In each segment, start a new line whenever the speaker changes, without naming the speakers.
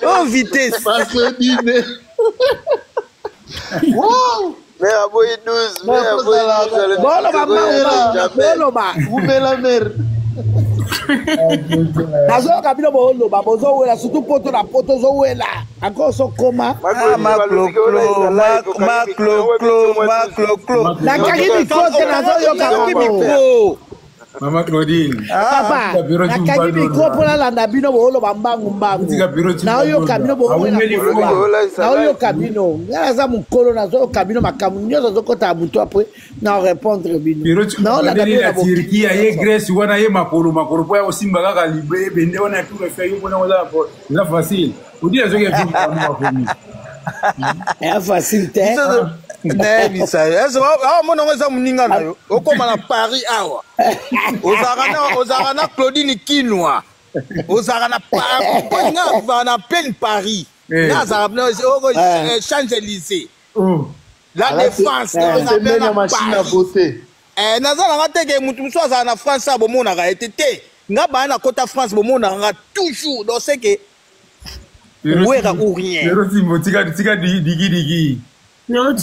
Oh, vitesse.
Masedine. Wow.
Mère aboyi 12, mère aboyi 12.
Boloba mama, boloba.
Wumela mère.
Nazoyoka bino booloba, bozowela surtout poto na poto ozowela encore osokoma.
Ah, makloklo, makloklo, makloklo.
Nakangi mikro te, nazoyoka
Nakangi
bango.
mikro.
Mama Claudine.
Papa, nakangi mikro mpo nalanda bino booloba mbangu mbangu. Naoyoka bino bowela koloba, naoyoka bino. Ngai naza mokolo, nazoyoka bino makambo nyonso azokota ya butu, apres na répondre bino. Naolanda bino
na
na
Turquie, aye Grèce wana, ye makolo makolo mpo ya kosimba kaka libe ebende wana ya Tour Eiffel, yo mpona oza eza facile odila soki efumakomi.
Ya facile te.
Nayebisa yo, awa mona yango eza moninga na yo, okóma na Paris awa, ozalaka na Claudine Kinwa, ozalaka na Paris, nga azalaka na pleine Paris, nga azalaka Champs Élysées, La Défense,
na machine à voter.
Naza nanga te ke motu mosusu azala na France awa bomonaka ye te. Te, nga baya na kota France, bomonaka nga toujours. Donc c'est que Wera ou rien.
Tika tika digi digi.
En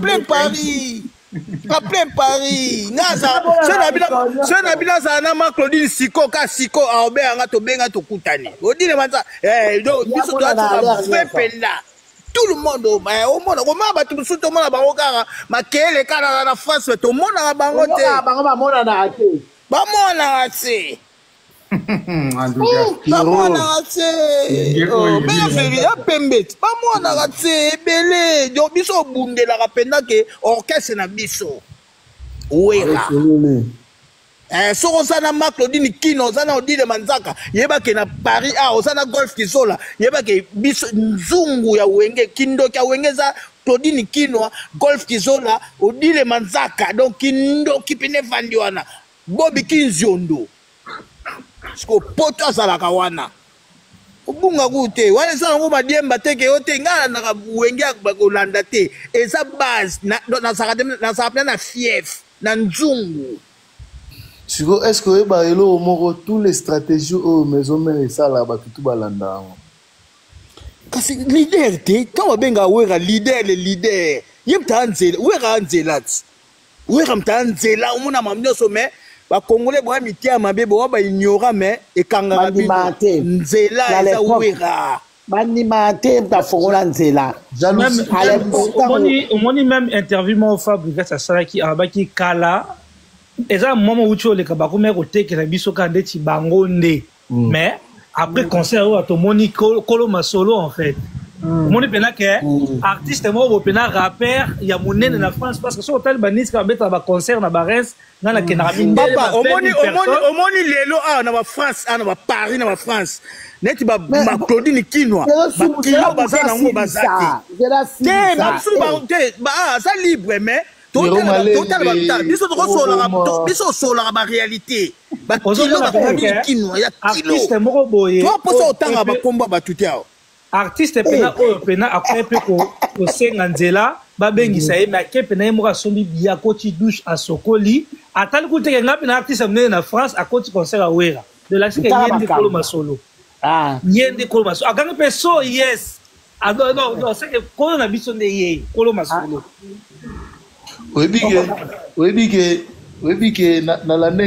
plein Paris, en plein Paris. Nga so na bino azala na ma Claudine siko ka siko aobeyanga, tobenga, tokutani, odile manza. Donc biso toatika vrai mpenza, tout le monde omona komona bato mosusu, tomona bango kaka makele kaka na France, tomonaka bango te.
Bango bamonanaka te.
Bamonaka te, bamonaka te. Bena ya pembe ti bamonaka te ebele. Donc biso obundelaka mpenza ke orchestre na biso Wera. Soki oza na ma Claudine Kino, oza na Odile Manzaka, yebake na Paris awa oza na Golf Kizola. Yebake biso nzungu ya Wenge, kindoki ya Wenge eza Claudine Kinwa, Golf Kizola, Odile Manzaka. Donc kindoki pene evandi wana, Bobi Kinziondo siko poto azalaka wana, obunga ku te. Wana eza nango madiemba te ke yo te. Ngai nalandaka Wenge kolanda te, eza base. Nazalaka mpena na fief na nzungu.
Siko est ce que oyeba eloko moko? Tous les stratégies oyo Maison Mère esalaka, bato tu balanda yango.
Kasi leader te, ntango babengaka Wera leader, le leader ye moto aya nzela. Wera aya nzela ti Wera moto aya nzela, omona makambo nyonso. Mais Bakongole boya miteya mabe, boya baignora, mais ekangaka bino nzela eza Wera.
Bandimaka te, moto afongola nzela.
Omoni même interview moko Fabrigas asalaki, alobaki kala eza mwa wuti oleka, bakomaki kotekela biso kaka ndeti bango nde. Mais après concert oyo tomoni kolo masolo, en fait omoni mpena ke artiste moko boye mpena rappeur ya monene na France, parce que soki otali baniska babetaka baconcert na baReims, nga nakendaka.
Papa, omoni, omoni, omoni lelo awa na baFrance, awa na baParis, na baFrance, neti baClaudine Kinwa, bakilo baza nango baza te te, bamosusu te aza libre. Mais totala biso, tokosolaka, biso osolaka baréalité, bakilo baClaudine Kinwa ya kilo
artiste moko boye.
To mposa otanga bakombo ya bato te awa.
Artiste mpena oyo mpena akoki mpe kosenga nzela babengisa ye, mais ake mpena ye moko, asombi biya, akoti douche, asokoli, atali kutu teke nga mpena artiste monene na France akoti concert awera de la sike. Ye nde kolo masolo, ye nde kolo masolo, akangi mpe so yes. Ah, non, non, non, c'est que kolo na biso nde ye kolo masolo.
Oyebi ke nalanda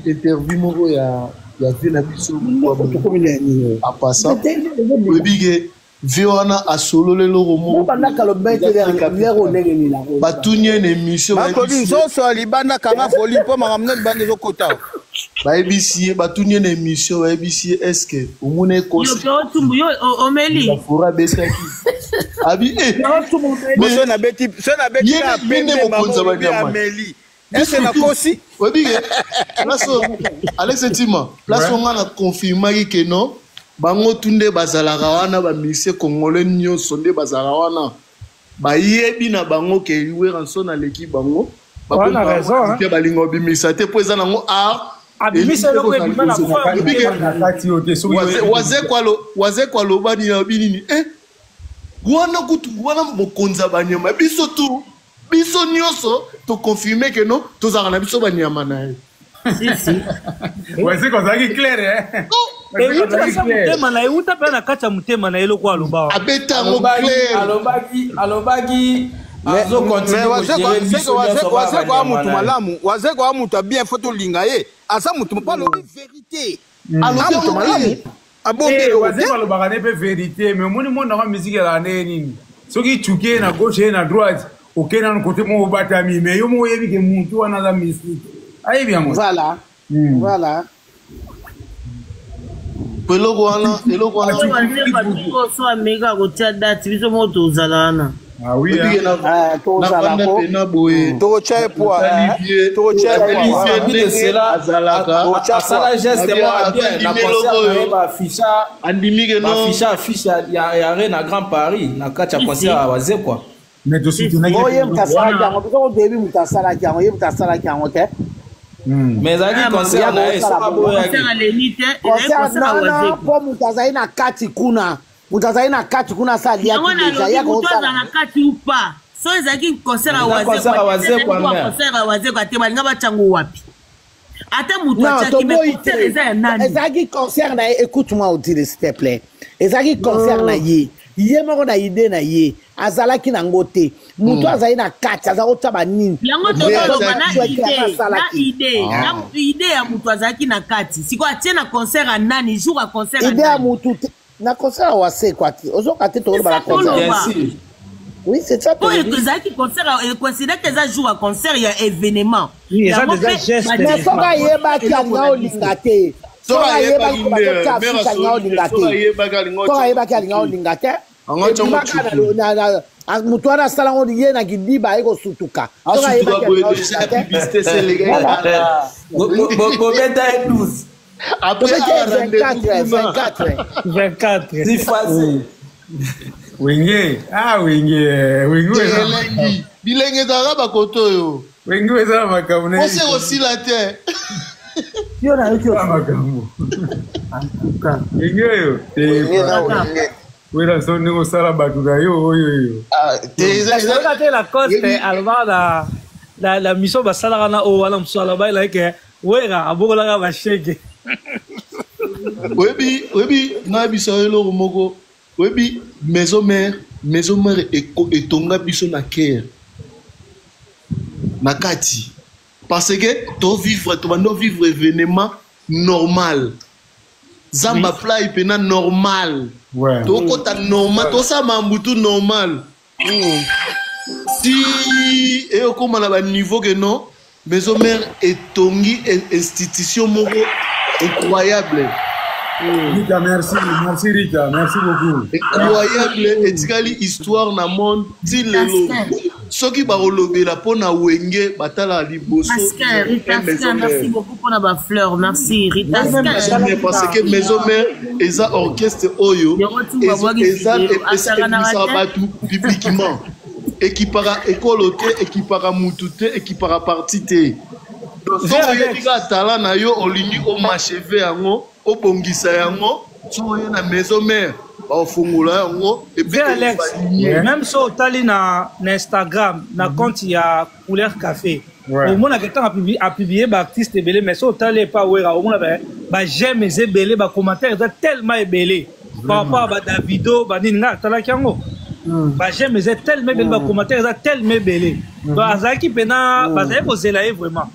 interview moko ya vie na biso apasa. Oyebi ke vie wana asololi eloko moko, batuni ye na émission.
Makodi nzoso ya libanda, kanga volume mpo makambo na libanda ezokota.
Bayebisi ye, batuni ye na émission, bayebisi ye: est ce que omoni
omeli
fora abetaki abi?
So nabeti, so nabeti na pembe, ameli ese nakosi.
Oyebi ke place Alex Ntima, place nga na confirmaki ke non, bango tu nde bazalaka wana, bamusicien congolais nyonso nde bazalaka wana, bayebi na bango ke Werrason aleki bango. Te, balinga obimisa te mpo eza nango art.
Abimisa eloko ebima na
Wazeko aloba nini? Alobi nini? Wana kutu wana mokonzi ya banyama, biso tu, biso nyonso toconfirme ke non, tozalaka na biso banyama na ye.
Si, si.
Wazekwa azalaki clair eh.
Ewuta sa motema na ye, ewuta mpe na kati ya motema na ye eloko aloba wana.
Abeta yango clair.
Alobaki, alobaki, azo continuer
Mais
ko gérer biso nyonso bana
Wazekwa
banyama
mutu
na ye.
malamu, Wazekwa mutu ya bien, faut tolinga ye. Aza mutu mpo alobi vérité.
Alobi
Aza mutu
yango
malamu.
clair.
Abombi
Eh,
eloko te.
Wazekwa alobaka ne mpe vérité, mais omoni monde yango ya musique ezalaka ndenge nini? Soki tchuke ye na gauche ye na droite, okei nanu kote moko obatami, mais yo moko oyebi ke mutu wana aza mystique. Ayebi yango.
Voilà. Voilà.
Po eloko wana, eloko wana.
So Wazekwa tuko so ameka kotia date biso moko tozala wana.
Ah oui,
Oyebi
hein.
ke na
Eh, tozala
navanda
ko.
pena boye.
Tokotya ye poids.
Natali vie,
Tokotya ye
natali
poids.
vie
Parmi de
ndenge
cela,
azalaka.
Tokotya
asala
poids.
geste
Nabi
moko ya bien na
andimi
concert
eloko
na ye
oyo.
baafficha
Andimi ke non.
baafficha affiche ya Reine na Grand Paris na kati ya
Si,
concert
si.
ya Wazekwa.
Mais tosoutenaki
Oh, ye moto asalaki
wana.
yango biso toyebi moto asalaki yango ye moto asalaki yango te.
Mais ezalaki
Ah,
concert
ya
na ye
kosala
soki
bongo.
aboyaki.
Concert ya Leni te, ezali
Concert
concert ya
non non
Wazekwa.
mpo moto azali na kati kuna moto azali na kati kuna asa
Yango
aliaki deja
nalobi
ye
moto
akosala
aza na kati ou pas. So ezalaki concert ya
Eza concert ya
Wazekwa te, ezalaki
Wazekwa,
kwa
mère.
concert ya Wazekwa te, balinga batia yango wapi? Ata moto
Non,
atiaki mais
toboyi
concert
te.
eza ya nani?
Ezalaki concert na ye, écoute-moi Odile s'il te plaît. Ezalaki concert na ye. Ye moko na idée na ye azalaki nango te. Moto azali na kati aza kotya banini.
Yango
Nde
tozoloba na
atiaki.
idée, na
asalaki.
idée, na idée ya moto azalaki na kati. Sikoyo atie na concert ya nani, jour ya concert ya
Idée ya
nani?
motu te. Na concert ya Wazekwa te. Ozoka te tokoloba na
C'est ça
concert.
Bien
toloba.
sûr.
Oui, c'est ça
Po
tolobi.
ezalaki concert econsidéraki eza jour ya concert ya événement.
Oui, eza
Yango
déjà
mpe
geste.
Mais soki ayebaki
eloko
alinga
na biso.
olinga te.
Soki
Soki
ayebaki
ayebaki
nde,
bazotia
mère
affiche alinga
asoli nde,
olinga
soki
te.
ayebaki alinga
Soki
otya
ayebaki alinga olinga te.
Anga otya ngo
Ebimaka
tchuki.
moto wana asala ngo ye na kidiba aye kosutuka. Soki
Asutuka
ayebaki
boye
alinga
déjà
olinga te.
publicité seleka
Voilà.
ekala.
Bobeta ye 12.
Après
Tobeti
ah,
ye
rendez-vous
24
kuna.
24.
24.
Si phase.
Wenge, ah Wenge, Wenge
Te
eza
elengi. Bilenge ezalaka bakoto oyo.
Wenge eza na makambo na ye.
Concert osila te.
Yo nayoki
Eza na makambo. Wenge oyo.
Wenge na
Te
wenge.
wela so ndenge osala bato na yo oyo oyo.
Ah, te eza eza
Oyoka te Lacoste
yebi
alobaka na na mission basalaka na oyo wana mosusu alobaki na ye ke Wera abokolaka bashege.
oyebi oyebi nayebisa yo eloko moko oyebi maison mère maison mère etonga biso na kere na kati parce que tovivre tobandi ovivre événement normal zamba play mpena normal
Ouais.
tokota normal tosala mambutu normal ti eyokóma na baniveau ke non maison mère etongi institution moko incroyable.
Rita, merci, merci Rita, merci beaucoup.
Incroyable etikali histoire na monde ti lelo soki bakolobela mpo na wenge batalaka liboso
Pascal, Rita
maison
Skin, merci
mère.
beaucoup pour la fleur. Merci, Rita
Maison
Skin.
mère, parce que maison mère eza orchestre oyo
Yoro Tumba Bwaki
eza
vidéo, Asaka na
ebimisaka
wate.
bato publiquement ekipaka ekolo te ekipaka mutu te ekipaka parti te. Soki oyebi kaka tala na yo olingi omacheve yango obongisa yango soki oye na maison mère baofungola yango
Viens Alex, même so otali na Instagram na compte ya Couleur Café.
Ouais.
omonaka ntango apublie baartiste ebele mais so otali epa Wera omona baj'aime eza ebele bacommentaire eza tellement ebele par rapport à badavido banini nga atalaki yango baj'aime eza tellement ebele bacommentaire eza tellement ebele donc azalaki mpena bazalaki kozela ye vraiment.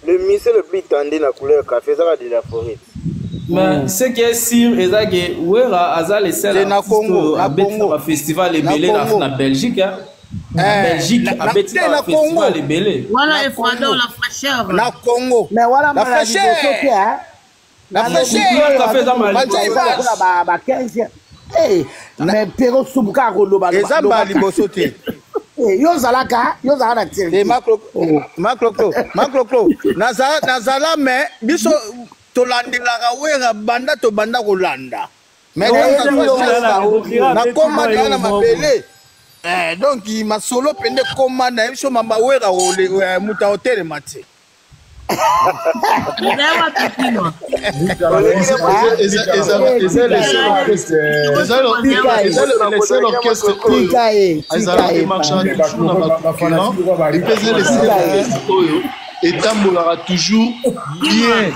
Le musée le plus tendu na Couleur Café ezaka de la forêt.
Mais ce qui est sûr, eza ke Wera aza le seul
C'est na
artiste
Congo,
oyo
na
abeti na
Congo.
bafestival
Na
ebele
Congo.
na Belgique. Hein. Na
Eh,
Belgique abeti
te,
na
na Congo.
bafestival ebele.
Voilà,
Na
Efrador,
Congo.
la fraîcheur.
Na Congo.
Mais voilà
La
mbala liboso
fraîcheur.
te hein.
La
Nalobi
fraîcheur.
oyo
Café eza mbala
azokola
liboso.
lokola ba 15 Eh, mais Pero Sumbuka akoloba
Eza mbala liboso te.
Eh, yo ozalaka yo ozalaka na
Te
Turquie.
makloklo makloklo nazala nazala mais biso tolandelaka Wera banda tobanda kolanda mais
Eh,
ntango
yo
nazwa
ozalaka
chance nakoma deja na mabele. Eh, donc masolo pende koma na ye biso mamba Wera moto aotelema te.
Eza wapi Kino?
Eza eza le seul orchestre eza le seul orchestre oyo
Tika ye, tika
ezalaka
ye.
emarchaka toujours na baconcurrent epe eza le seul orchestre oyo Etambolaka toujours bien.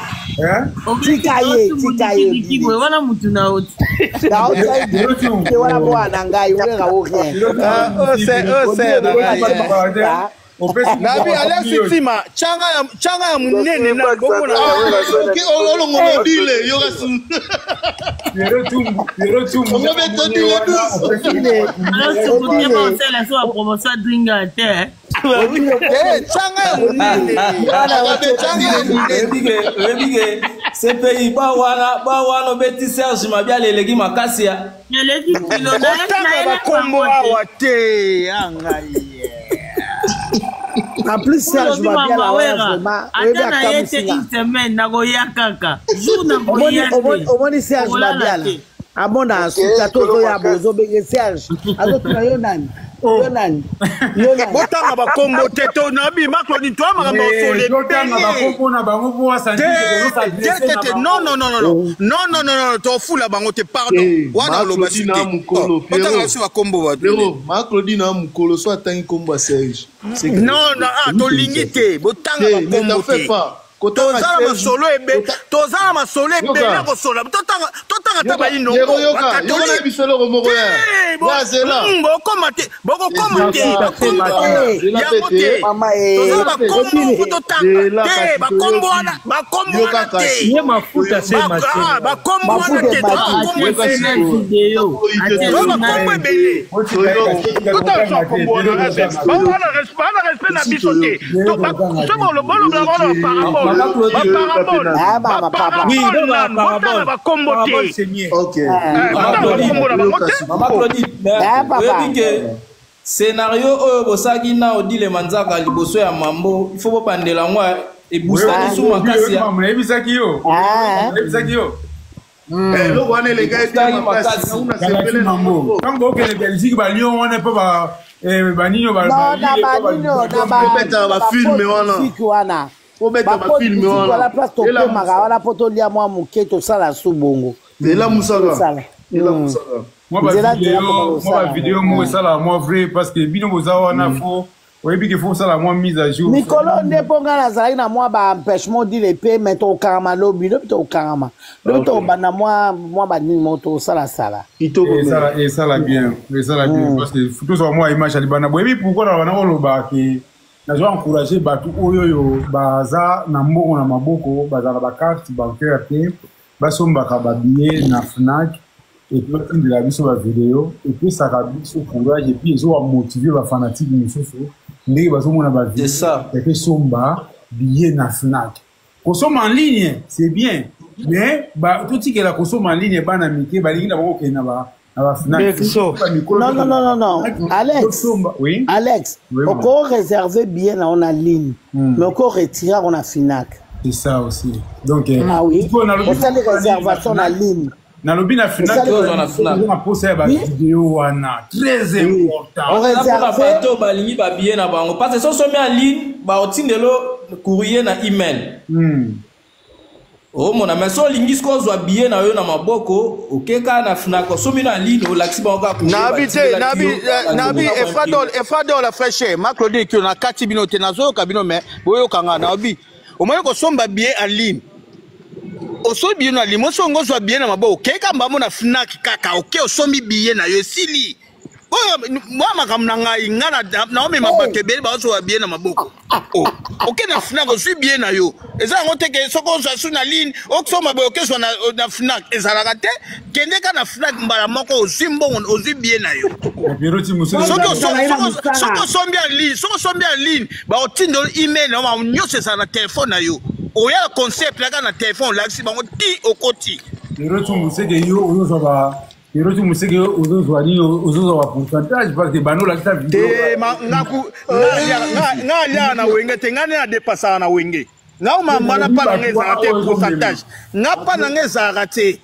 Tika ye, tika ye.
Wana mutu na oti.
Te wana mwana ngai Wera o rien.
Ose na ngai. Nabi Alexis Tima, changa ya changa ya munene na bomona.
Olongo mobile yoka su.
Pero tumbu.
Ongo beto dile douce.
Osala so promotion dringa te.
Changa ya munene. Changa ya munene.
Oyebi ke CPI ba wana ba wana obeti Serge Mabiala eleki makasi ya.
Eleki kilo na
Otanga bakombo awa te angai.
En plus Serge Mabiala wana vraiment oyebi
ata na ye te
akamusinga.
une semaine nakoya kaka jour nakoya te
Omoni Serge
Okolala
Mabiala
te.
amona suka tozoya bozobenge Serge azotuna yo nani yo nani yo nani
Botanga bakombo te to nabi makloni to makambo osole.
Totanga bakombo na bango mpo
Te te te non non non non non non non non non tofula bango te pardon. Wana oloba
Claudine
su
na
te.
mokolo
Otanga su bakombo bato.
Pero ma Claudine na mokolo so atangi kombo ya Serge.
Non non ah tolingi te botanga
Te, ne
bakombo
t'en fais
te.
pas. Kotanga
Toza na
Serge-
masolo ebele toza na masolo ebele
Yoka.
ya kosola totanga totanga ta bayinongo
Yero yoka, yoka na biso eloko moko ya. Ya zela.
bokoma te bokokoma te
Zela,
bakombo
zela, zela
yango
pe te.
te
Mama, eh,
toza na bakombo po totanga
Zela,
te
kasi
bakombo
toyoki.
wana bakombo
Yoka
wana te
kasi.
Ye mafuta se
Ah, bakombo wana
Mafuta
te toza
emati.
bakombo
Yoka
ebele
sikoyo.
video
toza bakombo ebele bana respect na biso te so bolobelaka wana baparabole baparabole
Ah, ba, ba, ba.
Oui,
baparabole
donc,
nanu botanga
parabole.
bakombo
Parabole,
te
c'est mieux.
Ok.
botanga bakombo na bango te
Mama Claudine,
Ah, papa.
oyebi ke scénario oyo bosalaki na Odile Manzaka liboso ya mambo, il faut bobandela yango ebustaki su makasi ya.
Nayebisaki yo.
Ah.
Nayebisaki yo.
Eloko wana eleka ye bien makasi. Nauna
Galaxy
sepele na
Mambo.
moko.
Ntango okende Belgique balion wana mpo banini
Non, na banino na ba
Kobeta ba film wana.
musique wana
Kobeta ba film wana.
wana place topemaka wana mpo tolia mwa moke tosala su bongo
Ela musaka.
Tosala.
Ela musaka.
mwa
Nzela, nzela,
bavideo
kobala
mwa bavideo moko esalaka mwa vrai parce que bino boza wana fo oyebi ke fo osala mwa mise à jour.
Mikolo nde mpo ngai nazalaki na mwa baempêchement dile mpe me tokokangama lobi lobi tokokangama lobi tokobanda mwa mwa banini moko tokosalasala.
Kitoko.
Esala esala bien, esala bien parce que tozwa mwa image ya libanda. Boyebi pourquoi na bana koloba ke nazwa encourage bato oyo oyo baza na mbongo na maboko, bazala bacarte bancaire te, basombaka babillet na Fnac et puis batindela biso bavideo, epesaka biso courage et puis ezobamotive bafanatike mosusu ndenge bazomona
C'est ça.
bavideo ekesomba billet na Fnac. Kosomba en ligne c'est bien, mais totikela kosomba en ligne bana mike balingi na bango kokende na ba na ba Fnac.
Berceau.
Non, non, non, non, non. Alex.
Tosomba, oui.
Alex,
Oui, maman.
oko réserve bien na ona ligne mais oko retire ona Finac.
C'est ça aussi. Donc,
Ah oui,
sikoyo nalobi-
osali réservation na ligne.
nalobi na Fnac,
Osali-
na Fnac.
oza na posa ya bavideo wana très important.
On
Eza mpona
réserve
bato oyo balingi babillet na bango parce que soki osomi en ligne baotindelo courrier na email. Omona, mais so olingi soki ozwa billet na yo na maboko, okeka na Fnac, osomi na ligne, olakisi bango kaka courrier,
Nabi te
batindelaki
nabi
yo,
nabi
bakoma
efradol efradol la fraîcheur ma Claudine kio na kati bino te nazoyoka bino me boyoka nga nabi omoni kosomba billet en ligne osombi billet na ligne osongo ozwa billet na maboko okeka mbamo na Fnac kaka oke osombi billet na yo esili oyo mwa makambo na ngai nga naomema bato ebele bazozwa billet na maboko. Oh, oke na Fnac ozwi billet na yo eza yango te ke soki ozwa su na ligne okosomba boye okezwa na Fnac ezalaka te kende ka na Fnac mbala moko ozwi mbongo ozwi billet na yo.
Pero ti mosusu
Soki
Ezalaki na mosala.
soki osombi en ligne, soki osombi en ligne baotinda yo email na yo, makambo nyonso ezala na telefone na yo oya concept yaka na telefone olakisi bango ti okoti.
Pero ti moseke yo ozozwa ba Pero ti moseke yo ozozwa nini, ozozwa ba pourcentage parce que bano olakisa video.
Te ngaku nga aliaka na wenge te nga nde nadepasaka na wenge nga omamba na mpa na nga ezalaka te pourcentage nga mpa na nga ezalaka te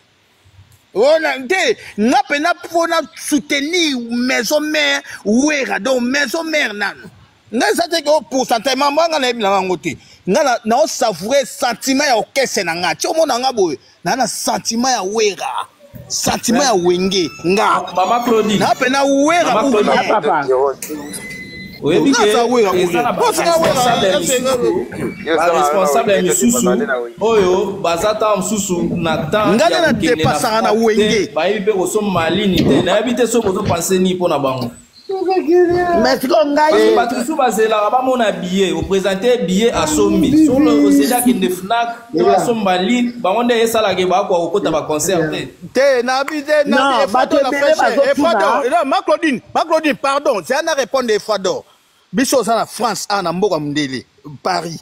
ona te nga mpena mpona soutenir maison mère Wera donc maison mère nanu nga eza te ke o pourcentage mambo nga nayebi na yango te nga naosavoure sentiment ya orchestre na nga ti omona nga boye naa na sentiment ya Wera, sentiment ya wenge nga
Mama Claudine.
na mpena Wera
Mama
ou
Claudine.
rien.
Papa.
Oyebi ke eza na baresponsable ya misusu oyo baza ntango mosusu na temps
Nga nde na depasaka na Wenge.
Bayebi mpe kosomba lini te. Nayebi te soki bozopense nini mpo na bango.
Mais sikoyo ngai,
bato mosusu bazelaka bamona billet, oprésente billet, asombi. Solo ozeli akende Fnac to asomba ligne, bango nde esalaka bakoka kokota baconcert te.
Te, nabi te.
Non, bato ebele bazotuna.
Ma Claudine, ma Claudine, pardon, zela na répondre. Efador, biso oza na France awa, na mboka mondele, Paris.